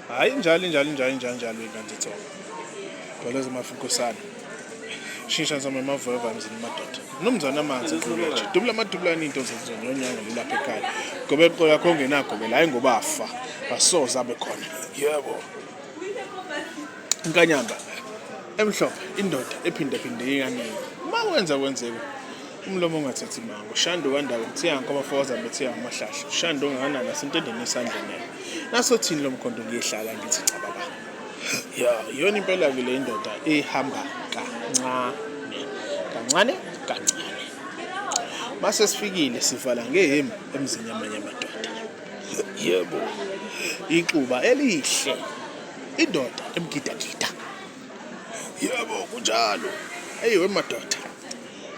Hhayi injalo injalo injalo injalo injalo ingane zethongo. Goloza amafunkosana. Shisha nsoma emaveva emzini madoda. Mnumzane amanzi nqubetshe. Dubula amadubulane into zezonyonyango lilapha ekhaya. Gobe eqola yakho ongenagobela hayi ngoba afa. Asoze abe khona. Yebo. Inkanyamba emhlophe indoda ephindaphindeke kaningi. Uma wenza kwenzeka umlomo ungathathi mango. Shando kandaba kuthiya nkomo fokoza bethiya ngamahlahla. Shando ongakanani asentendeni esandleni. Nasothini lo mkhonto ngiyehlala ngithi cha baba. Ya, iyona impela ke le indoda ehamba kancane. Kancane kancane. Mase sifikile sivala ngehemu emzini yamanye amadoda. Yebo. Ixuba elihle. Indoda emgidagida. Yebo, kunjalo. Eyi wemadoda.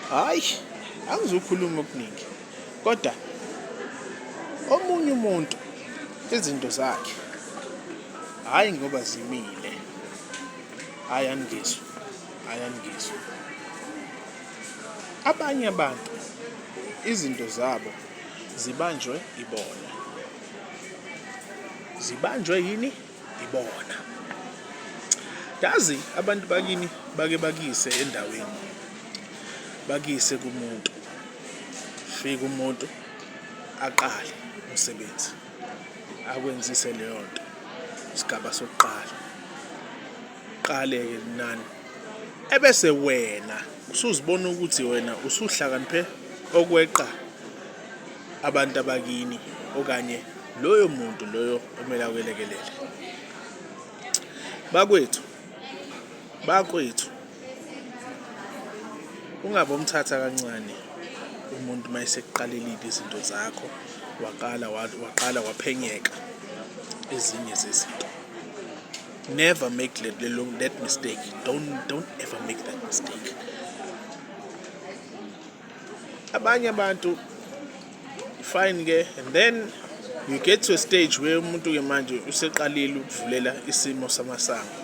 Hayi, angizukhuluma okuningi. Kodwa omunye umuntu izinto zakhe hhayi ngoba zimile. Hhayi aningizwa, hhayi aningizwa. Abanye abantu izinto zabo zibanjwe ibona. Zibanjwe yini? Ibona. Yazi abantu bakini bake bakuyise endaweni, bakuyise kumuntu. Fika umuntu aqale umsebenzi akwenzise leyo nto isigaba sokuqala. Qale-ke nani ebese wena usuzibona ukuthi wena usuhlakaniphe okweqa abantu abakini okanye loyo muntu loyo omele akwelekelele. Bakwethu, bakwethu ungabe umthatha kancane umuntu uma esekuqalelile izinto zakho waqala waqala waphenyeka ezinye zezinto. Never make that, that mistake. Don't ever make that mistake. Abanye abantu fine ke and then you get to a stage where umuntu ke manje useqalile ukuvulela isimo samasango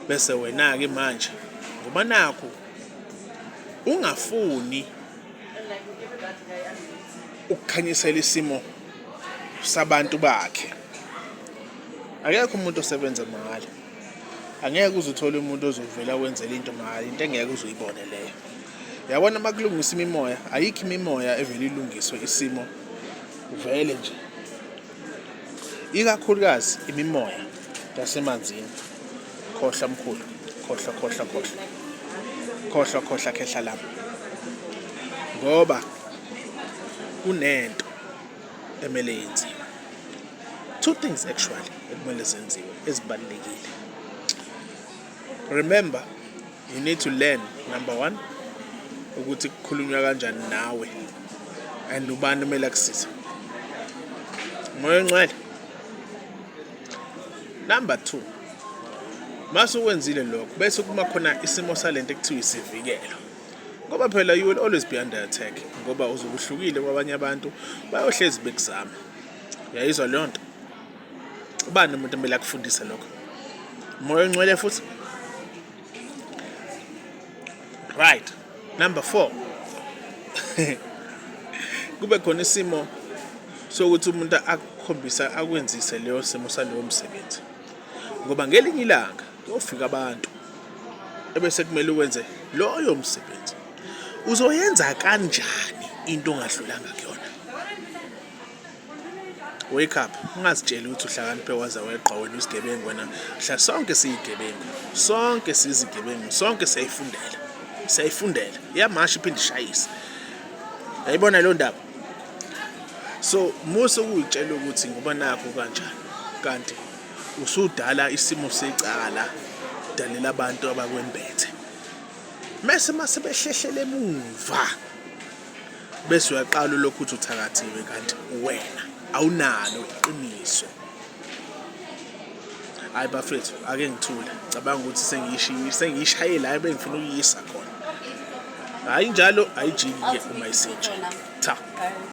bese wena ke manje ngoba nakho ungafuni ukukhanyisela isimo sabantu bakhe. Akekho umuntu osebenza mahhala. Angeke uze uthole umuntu ozovela akwenzele into mahhala, into engeke uze uyibone leyo. Yabona uma kulungiswa imimoya, ayikho imimoya evele ilungiswe isimo vele nje. Ikakhulukazi imimoya yasemanzini. Khohlwa mkhulu, khohlwa khohlwa khohlwa. Khohlwa khohlwa khehla lami. Ngoba kunento emele yenziwe. Two things actually ekumele zenziwe ezibalulekile. Remember, you need to learn number one ukuthi kukhulunywa kanjani nawe and ubani kumele akusize. Moya ongcwele. Number 2 mase ukwenzile lokho bese kuma khona isimo salento ekuthiwa isivikelo. Ngoba phela you will always be under attack ngoba uzobe uhlukile kwabanye abantu bayohlezi bekuzama. Uyayizwa leyo nto? Ubani umuntu kumele akufundise lokho? Umoya ongcwele futhi. Right. Number 4. Kube khona isimo sokuthi umuntu akukhombisa akwenzise leyo simo salowo msebenzi. Ngoba ngelinye ilanga kuyofika abantu ebese kumele uwenze loyo msebenzi. Uzoyenza kanjani into ongadlulanga kuyona? Wake up, ungazitsheli ukuthi uhlakaniphe waze weqa wena usigebengu wena. Hla sonke siyigebengu, sonke sizigebengu, sonke siyayifundela. Siyayifundela. Iyamasha iphinde ishayise. Yayibona leyo ndaba? So musa ukuyitshela ukuthi ngoba nakho kanjani kanti usudala isimo secala dalela abantu abakwembethe. Mese mase behlehlele emuva bese uyaqala ulokhu uthi uthakathiwe kanti wena awunalo iqiniso. Hayi bafethu ake ngithule cabanga ukuthi sengiyishiye sengiyishaye la ebengifuna ukuyisa khona. Hayi njalo ayijiki ke uma isinje. Cha.